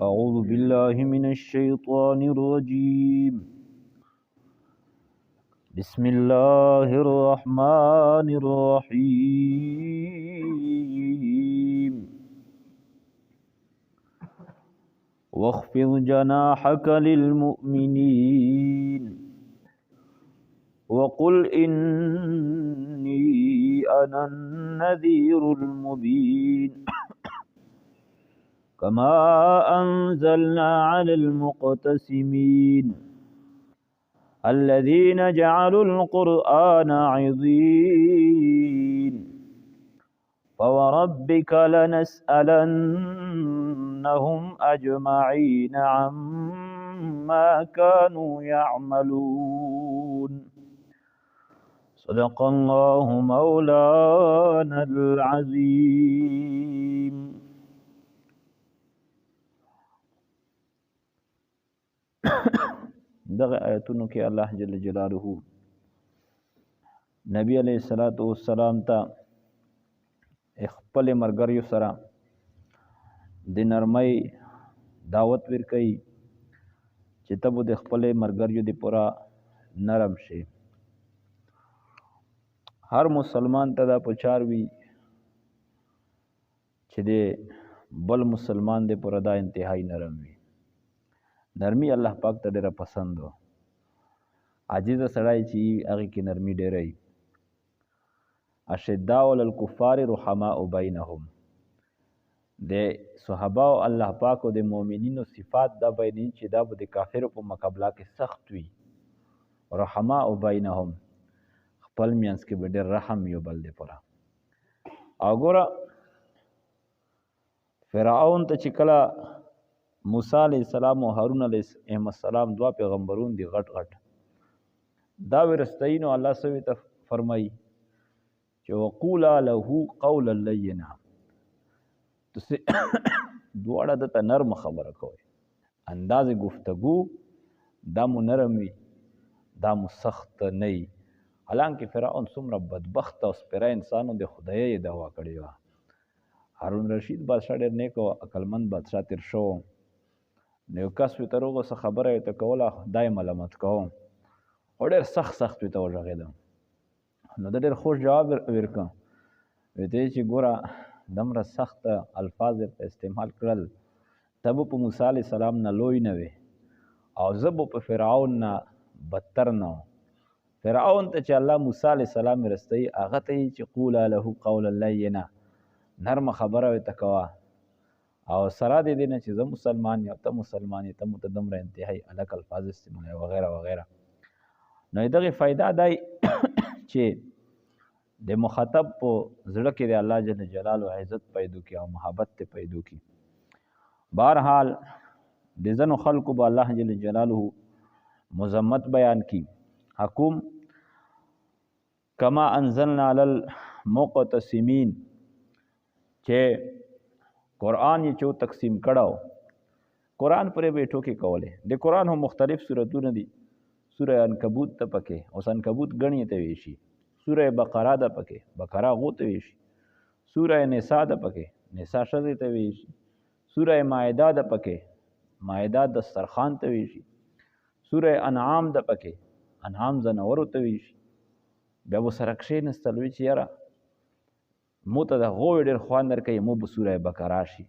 أعوذ بالله من الشيطان الرجيم. بسم الله الرحمن الرحيم. واخفض جناحك للمؤمنين وقل إني أنا النذير المبين. كما أنزلنا على المقتسمين الذين جعلوا القرآن عضين. فوربك لنسألنهم أجمعين عما كانوا يعملون. صدق الله مولانا العظيم. دغه آیتونو کې الله جل جلاله نبی علیه الصلاة والسلام ته خپل مرګریو سره د نرمۍ دعوت ورکوي چې ته به د خپل مرګریو د پوره نرم شي. هر مسلمان ته دا پچار وي چې د بل مسلمان د پوره دا انتهایی نرم وي. نرمي الله پاک ته ډېره پسند وه. عاجزه سړی چې هغې کې نرمي ډېره وي. اشداء علی الکفار رحماء بینهم، د صحابه او الله پاک او د مؤمنینو صفات دا بیانوي چې دا به د کافرو په مقابله کې سخت وي. رحماء بینهم، خپل مینځ کې به ډېر رحم یو بل دی پوره. او ګوره فرعون ته چې کله موسی علیه السلام او هارون علیه السلام دوا پیغمبرون دي غټ غټ دا ورستوي، نو الله سوي ته فرمایي چې وقولا له قولا لینا، تاسې دواړه ده ته نرمه خبره کوئ، انداز گفتگو دا مو نرم وي، دا مو سخت نه وي. حالانکه فرعون څومره بدبخته او سپیره انسان و، د خدایۍ یې دعوه کړې وه. هارون رشید بادشاه ډېر نیک او عقلمند بادشاه تېر شو. نو یو کس ورته روغه څه خبره یې ورته کوله، دا یې ملامت کوه، خو ډېر سخت سخت ورته وغږېده. نو ده ډېر خوش جواب ورکړ، ورته یې چې ګوره دومره سخت الفاظ درته استعمال کړل، ته به په موسی علیه السلام نه لوی نه وې او زه به په فرعون نه بدتر نه وم. فرعون ته چې الله موسی علیه السلام ورستوي، هغه ته یې چې قولا له قولا لینا، نرمه خبره ورته کوه، او سره د دې نه چې زه مسلمان یم، ته مسلمان یې، ته مو ته دومره انتهایي الک الفاظ استعمالوې وغیره وغیره. نو دغې فایده دی چې د مخاطب په زړه کې د الله جل جلاله عزت پیدا کړي او محبت ته پیدا کړي. بهرحال د ځینو خلکو به الله جل جلاله مذمت بیان کړي. حکوم کما انزلنا علی المقتسمین، چې قرآن یې چې تقسیم کړو، قرآن پرې به یې ټوکې کولې. د قرآن هم مختلف سورتونه دي. سوره عنکبوت ته پکې اوس عنکبوت ګڼې ته ویشي، سوره بقره ده پکې بقره غو ته ویشي، سوره نساء ده پکې نساء ښځې ته ویشي، سوره مائده ده پکې مائده دسترخوان ته ویشي، سوره انعام ده پکې انعام ځناورو ته ویشي. بیا به سره کښېنستل وي چې یاره مو ته د غوې ډېر خوند درکوي، مو به سوره بقره شي.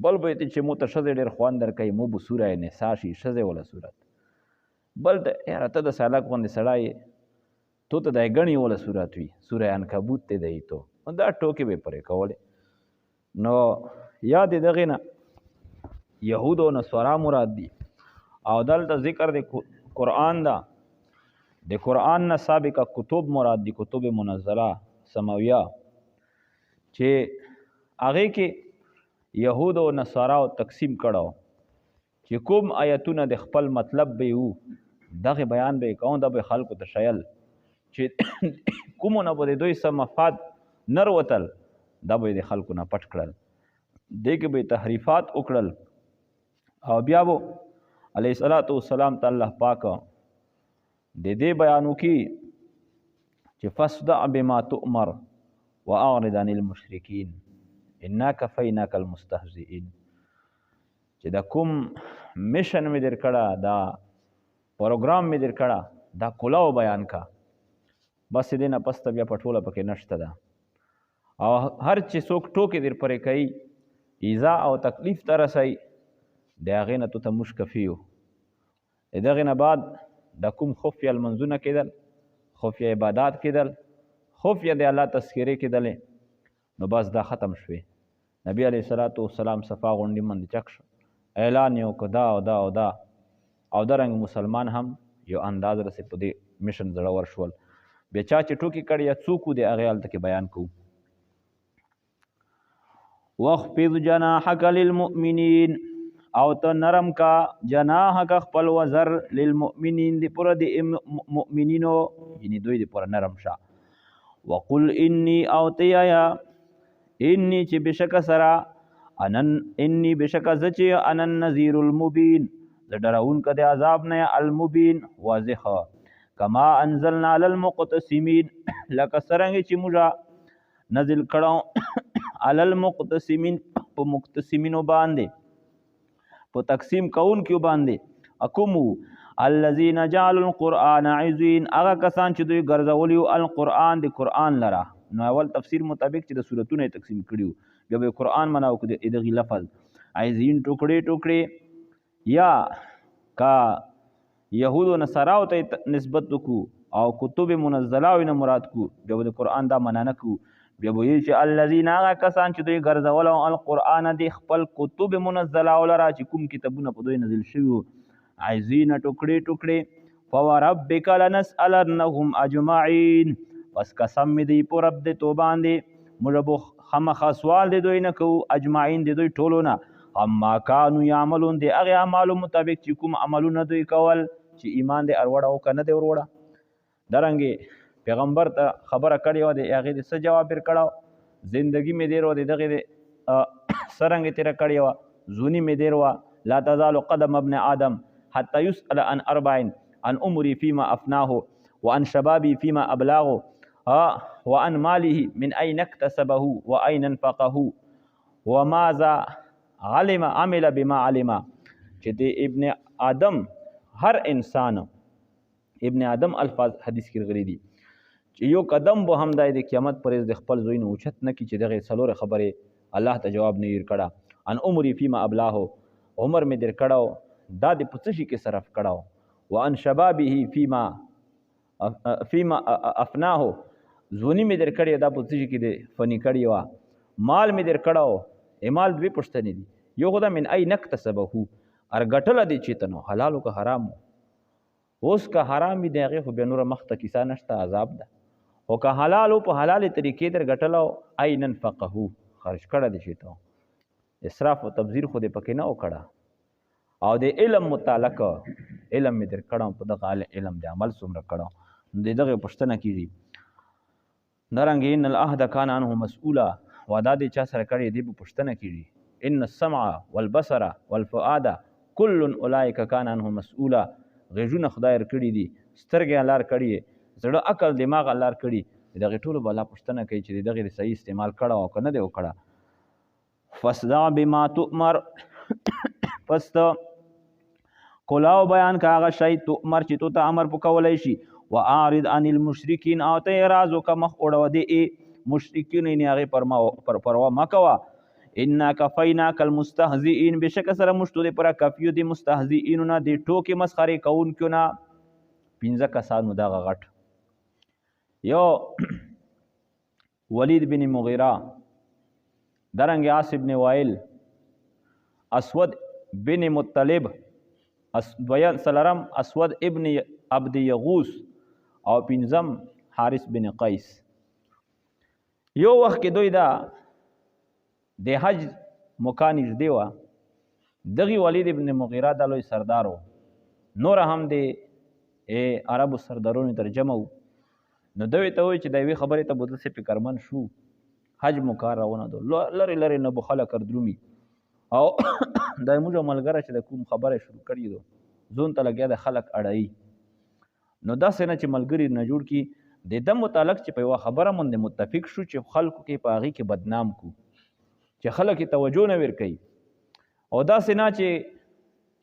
بل به چې مو ته ښځې ډېر خوند درکوي، مو به سوره نساء شي، ښځې وله صورت. بل ته یاره ته د سالک غوندې سړی یې، تو ته د ګڼې وله صورت وي، سوره عنکبوت ته دی تو. نو دا ټوکې به یې پرې کولې. نو یا د دغې نه یهود او نصارا مراد دي، او دلته ذکر د قرآن ده، د قرآن نه سابقه کتب مراد دي، کتب منزله سماویه، چې هغې کې یهود او نصارا تقسیم کړو چې کوم آیتونه د خپل مطلب به وو دغه بیان به کوم، دا به خلکو ته شیل چې کومو نه به د دوی څه مفاد نه وروتل، دا به یې د خلکو نه پټ کړل، دې کې به یې تحریفات وکړل. او بیا به علیه الصلاة والسلام ته الله پاک د دې بیان وکړي چې فاصدع بما تؤمر واعرض عن المشرکین انا کفیناک المستهزئین، چې دا کوم mission مې در کړه، دا پروګرام مې در کړه، دا کلاو بیان کا. بس دې نه پس ته بیا په ټوله پکې نشته ده. او هر چې څوک ټوکې در پرې کوي، ایزا او تکلیف ته رسوي، د هغې نه تو ته موږ کفي یو. د دغې نه بعد دا کوم خفیه لمونځونه کېدل، خفیه عبادات کېدل، خفیه د الله تذکرې کېدلې، نو بس دا ختم شوې. نبی علیه الصلاة والسلام صفا غونډې باندې چک شو، اعلان یې وکړو دا او دا او دا، او دا رنګ مسلمان هم یو انداز رسې په دې mission زړور شول. بیا چا چې ټوکې کړې یا څوک وو، د هغې هلته کې بیان کوو. واخفض جناحک للمؤمنین، او ته نرم کا جناحک خپل وزر للمؤمنین دی پوره د مؤمنینو، یعنی دوی دی پوره نرم شه. وقل انی، او ته یا انی چې بشک سره انن، انی بشک زه چې انا النذیر المبین، زه ډروونکی د عذاب نه یم، المبین واضح. کما انزلنا علی المقتسمین، لکه څرنګه چې موږ نزل کړو علی المقتسمین، په مقتسمینو باندې، په تقسیم کوونکیو باندې. اکومو الذین جعلوا القرآن عزین، هغه کسان چې دوی ګرځولي وو القرآن د قرآن لره. نو اول تفسیر مطابق چې د سورتونه یې تقسیم کړي وو، بیا به یې قرآن معنا وکړو د دغې لفظ عزین ټوکړې ټوکړې، یا که یهودو نصاراو ته یې نسبت وکړو او کتب منزله نه مراد کړو، بیا به د قرآن دا معنا نه کړو. بیا به یې چې الذین، هغه کسان چې دوی ګرځول القرآن د خپل کتب منزله لره، چې کوم کتابونه په دوی نازل شوي وو، عزین ټوکړې ټوکړې. فوربک لنسألنهم اجمعین، پس قسم مې دی په رب د تو باندې، موږ به خامخا سوال د دوی نه کوو، اجمعین د دوی ټولو نه، عما کانو یعملون، د هغې اعمالو مطابق چې کوم عملونه دوی کول، چې ایمان دې اروړه او که نه دی وروړه. دارنګې پیغمبر ته خبره کړې وه، د هغې د څه جواب ورکړی، زندګي مې ډېره وه، د دغې د څرنګه تېره کړې وه، ځوني مې ډېر وه. لا تزال قدم ابن آدم حتی يسأل عن أربع، عن عمري فيما أفناه، وعن شبابي فيما أبلاغه، وعن ماله من أين اكتسبه وأين انفقه، وماذا علم عمل بما علم. چې د ابن آدم هر انسان، ابن آدم الفاظ حدیث کې راغلي دي، چې یو قدم به هم دی د قیامت پر ورځ د خپل زوی نه اوچت نه کړي چې دغې څلورې خبرې الله ته جواب نه ورکړه. عن عمري فيما أبلاه، عمر مې در کړی دا د په څه شي کې صرف کړی، وعن شبابه فيما افناه، ځوني مې در کړې دا په څه شي کې د فني کړې وه، مال مې در کړی. مال دوې پوښتنې دي، یو خو دا من این اکتسبه، ارګټله دې چېرته نو حلال که حرام و. اوس که حرام وي د هغې خو بیا نوره مخته کیسه نشته، عذاب ده. خو که حلال و په حلالې طریقې در ګټله، این انفقه، خرج کړه دې چېرته، اسراف او تبذیر خو دې پکې نه وکړه. او د علم متعلق علم مې در کړم، په دغه علم د عمل څومره کړم، نو د دغې پوښتنه کېږي. دارنګې ان العهد کان عنه مسؤولا، وعده دې چا سره کړې دې به پوښتنه کېږي. ان السمع والبصر والفؤاد کل اولئک کان عنه مسؤولا، غېږونه خدای ورکړي دي، سترګې الله ورکړي، زړه عقل دماغ الله ورکړي، د دغې ټولو به الله پوښتنه کوي چې د دغې د صحیح استعمال کړه او که نه دی وکړه. فاصدع بما تؤمر، پس ته کلاو بیان که هغه شی تؤمر چې تو ته امر په کولی شي. واعرض عن المشرکین، او ته اعراض وکړه، مخ اړوه دې مشرکینو، یعنې هغې پروا مه کوه. انا کفیناک المستهزئین، بېشکه سره موږ تو دې پوره کفیو دې مستهزئینو نه، دې ټوکې مسخرې کوونکیو نه. پنځه کسانو دغه غټ، یو ولید بن مغیره، دارنګې عاص بن وائل، اسود بن مطلب، دویم څلورم اسود ابن عبد یغوث، او پنځم حارث بن قیس. یو وخت کې دوی دا د حج موقع نږدې وه، دغې ولید ابن مغیره دا لوی سردار و، نور هم د عربو سردارونو ترجمه و. نو دوی ته وایي چې د یوې خبرې ته به داسې فکرمند شو، حج موقع روانه ده، لرې لرې نه به خلک درومي، او دا موږ ملګری چې د کوم خبره شروع کړې ده ځون ته لګیا دی خلک اړوي. نو داسې نه چې ملګري نه جوړ کړي، د ده متعلق چې په یوه خبره باندې متفق شو چې خلکو کې په هغې کې بدنام کو، چې خلک یې توجه نه ورکوي. او داسې نه چې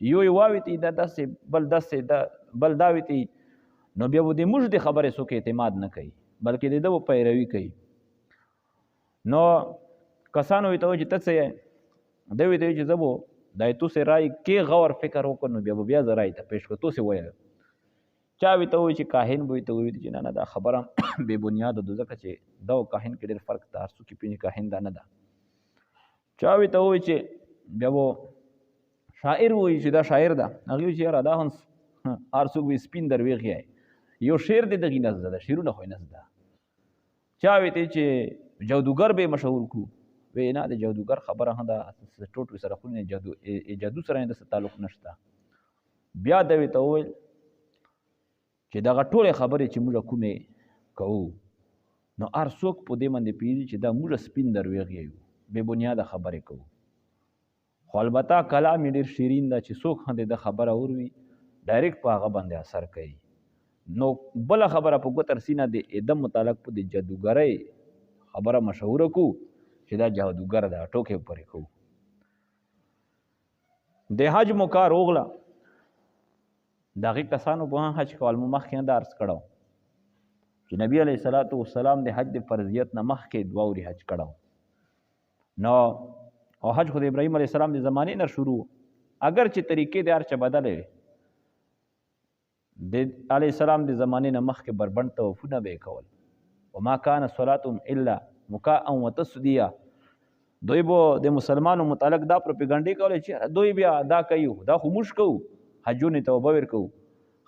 یو یې واویتي دا داسې بل داسې دا بل دا ویتي، نو بیا به د موږ د خبرې څوک اعتماد نه کوي، بلکې د ده به پیروي کوي. نو کسانو ورته وویل چې ته څه یې؟ ده ورته وویل چې زه به د تاسې رای کې غور فکر وکړم، نو بیا به بیا زه رای ته پېښ کړم، تاسې ویل. چا ورته وویل چې کاهن به ورته وویل چې نه نه دا خبره بې بنیاده ده، ځکه چې دا او کاهن کې ډېر فرق ده، هر څوک یې پېژني کاهن دا نه ده. چا ورته وویل چې بیا به شاعر ووایي چې دا شاعر ده، هغې وویل چې یاره دا هم هر څوک به سپین دروېښ یې، یو شعر دې دغې نه زده ده، شعرونه خو یې نه زده. چا ورته چې جادوګر به یې مشهور کړو، وی نه د جادوګر خبره هم ده، ټوټ سره خو جادو جادو سره یې داسې تعلق نشته. بیا ده ورته وویل چې دغه ټولې خبرې چې موږ کومې کوو، نو هر څوک په دې باندې پوهېږي چې دا موږ سپین دروېغ یو، بې بنیاده خبرې کوو، خو البته کلام یې ډېر شیرین ده چې څوک هم د ده خبره وروي ډایرکټ په هغه باندې اثر کوي. نو بله خبره په ګوتر سینه د عدم متعلق په د جادوګرۍ خبره مشهوره کو چې دا جادوګر ده، ټوکې پرې کوو. د حج مو کار وغله، د هغې کسانو به هم حج کول، مو مخکې نه دا عرض کړی چې نبی علیه الصلاة والسلام د حج د فرضیت نه مخکې دوه ورې حج کړی. نو او حج خو د ابراهیم علیه السلام د زمانې نه شروع، اګر چې طریقې د هر چا بدلې وې، د علیه السلام د زمانې نه مخکې بربنډ طوافونه به یې کول. وما کان صلاتهم الا مکاء وتصدیه، دوی به د مسلمانو متعلق دا پروپیګنډې کولې چې دوی بیا دا کوي، دا خو موږ کوو، حجونې ته اوبه ورکوو،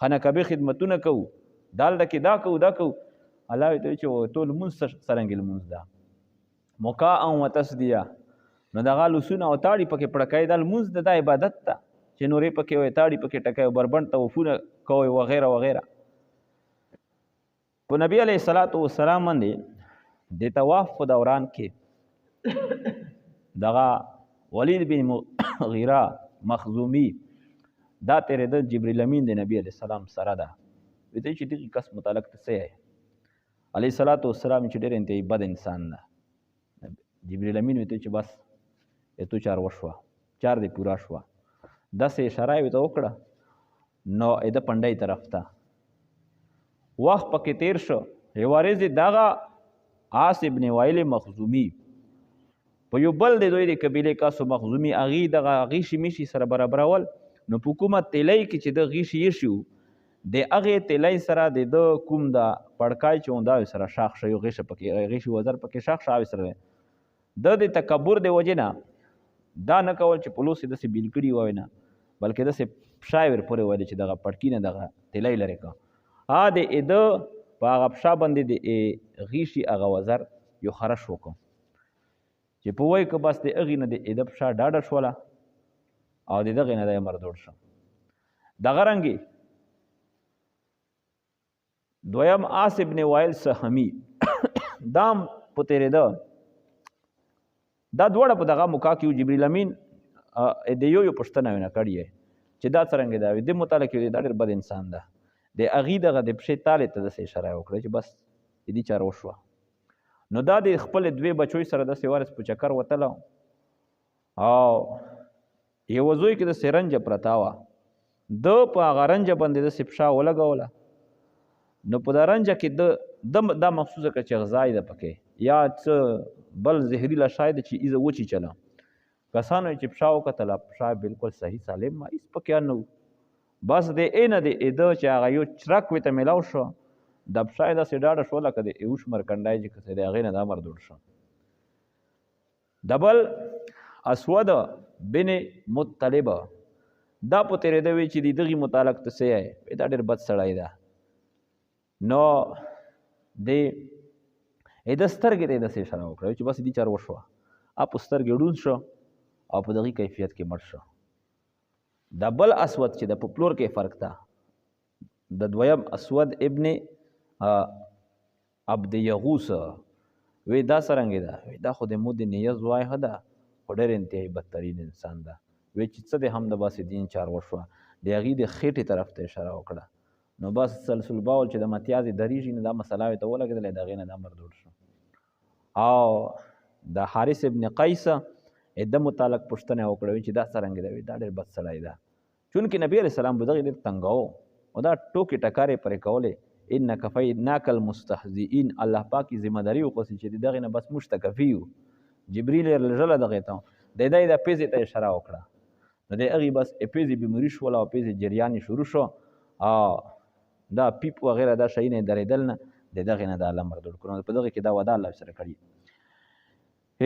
خانه کعبې خدمتونه کوو، دالته کې دا کوو دا کوو. الله ورته وایي چې ټول لمونځ څرنګه لمونځ ده، مکاء وتصدیه، نو دغه لوسونه او تاړي پکې پړکوي، دا لمونځ ده، دا عبادت ده چې نورې پکې وایي تاړي پکې ټکوي، بربنډ طوافونه کوي وغیره وغیره. په نبی علیه الصلاة والسلام باندې د طواف په دوران کې دغه ولید بن مغیره مخزومي دا تېرېده، جبریل امین د نبی علیه السلام سره ده، ویل چې دغه کس متعلق ته څه یې؟ علیه الصلاة والسلام چې ډېر انتهایي بد انسان ده. جبریل امین ویل چې بس ایتو چار وشوه، چار دې پوره شوه، داسې اشاره یې ورته وکړه، نو د پنډۍ طرف ته وخت پکې تیر شو. یوه ورځ دغه عاص ابن وائل مخزومي په یو بل د دوی د قبیلې کسو مخزومي هغې دغه غیشي میشي سره برابرول، نو په کومه تیلۍ کې چې د غیشي ایښي وو، د هغې تیلۍ سره د ده کوم د پړکای چې دا سره شاخ شو، یو غیشه پکې غیشي وزر پکې شاخ شو، هغې سره ده د تکبر د وجې نه دا نه کول چې په لوس یې داسې بیل کړي وای نه، بلکې داسې پښه یې ورپورې ویلې چې دغه پړکي نه دغه تیلۍ لرې کړه. د ده په هغه پښه باندې د غیشي هغه وزر یو خرش وکړو چې په وایي که بس د هغې نه د ده پښه ډاډه شوله او د دغې نه دی مردوړ شو. دغه رنګې دویم عاص ابن وائل سهمي دام په تېرېده، دا دواړه په دغه موقع کې جبریل امین د یو یو پوښتنه ونه کړې چې دا څرنګه ده، د متعلق یې دا ډېر بد انسان ده، د هغې دغه د پښې تالې ته داسې اشاره یې وکړه چې بس د دې چاره وشوه. نو دا د خپلې دوې بچوی سره داسې ورځ په چکر وتله او یوه زوی کې داسې رنجه پرته وه، ده په هغه رنجه باندې داسې پښه ولګوله، نو په دا رنجه کې ده دا مخصوصه کړه چې غذا یې ده پکې یا څه بل زهري شی ده چې ایزه وچیچله. کسانو یې چې پښه وکتله پښه بالکل صحیح سالم وه، هېڅ پکې نه و، بس د اینه د ایده چې هغه یو چرک ورته میلاو شو، د پښه یې داسې ډاډه شوه لکه د اوښ مرکنډی چې کسې د هغې نه دا مردوړ شو. دبل اسود بن مطلب دا په تېرېده وي چې د دغې متعلق ته څه یې، دا ډېر بد سړی ده. نو د ده سترګې ته یې داسې اشاره وکړه چې بس دې چاره وشوه، په سترګې ړوند شو او په دغې کیفیت کې مړ شو. د بل اسود چې د په پلور کې فرق ده، د دویم اسود ابن عبد یغوس وی دا څرنګه ده، وی دا خو د مو د نیه زوی ده، خو ډېر انتهایي بدترین انسان ده، وی چې څه د هم د بس دین چار وشوه، د هغې د خېټې طرف ته اشاره وکړه، نو بس سلسل باول چې د متیازې درېږي نو دا مسله ورته ولګېدله، د هغې نه دا مردود شو. او د حارث ابن قیس د متعلق پوښتنه وکړه چې دا څرنګه دی؟ دا ډېر بد سړی ده. چونکې نبی علیه السلام به دغې ډېر تنګاوه او دا ټوکې ټکارې پرې کولې. ان کفیناک المستهزئین، الله پاک یې ذمه داري وښوسي چې د دغې نه بس موږ ته کفي یو. جبریل یې لږله دغې ته د دی د پیزې ته اشاره وکړه، نو د هغې بس پیزې بیماري شوله او پیزې جریان یې شروع شو او دا پیپ وغیره دا شیونه یې درېدل نه، د دغې نه دا الله مردود کړو. نو په دغې کې دا وعده الله سره کړې،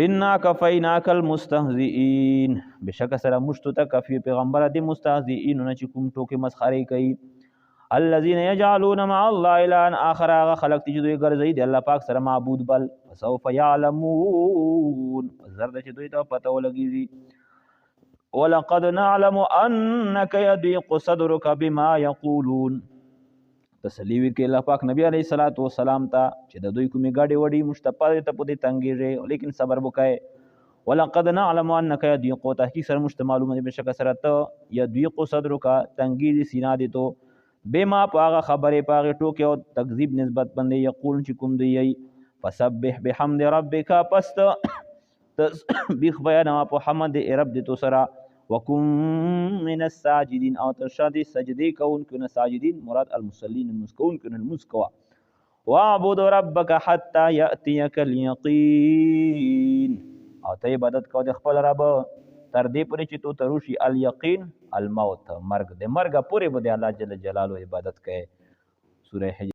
انا کفیناک المستهزئین، بېشکه سره موږ ته کفي پیغمبره د مستهزئینو نه چې کوم ټوکې مسخرې کوي. الذين يجعلون مع الله إلها آخر، هغه خلک چې دوی ګرځوي د الله پاک سره معبود بل. فسوف يعلمون، زر ده چې دوی ته پته ولګېږي. ولقد نعلم أنك يضيق صدرك بما يقولون، تسلی ورکړي الله پاک نبی علیه الصلاة والسلام ته چې د دوی کومې ګډې وډې موږ ته پته ته په دې تنګېږي، لیکن صبر وکړئ. ولقد نعلم أنك يضيق، تحقیق سره موږ ته معلومه ده بېشکه سره ته يضيق صدرك تنګېږي سینه دې تو بما په هغه خبرې په هغې ټوکې او تکذیب نسبت باندې یقول چې کوم دوی یي. فسبح بحمد ربک، پس ته تسبیح بیانوه په حمد د رب دې تو سره. وکن من الساجدین، او ته شه د سجدې کوونکو نه. ساجدین مراد المصلین، لمونځ کوونکو نه، لمونځ کوه. واعبد ربک حتی یأتیک الیقین، او ته عبادت کوه د خپل رب تر دې پورې چې تو ته روشي. الیقین الموت، مرګ، د مرګه پورې به د الله جل جلاله عبادت کوې. سوره حجر.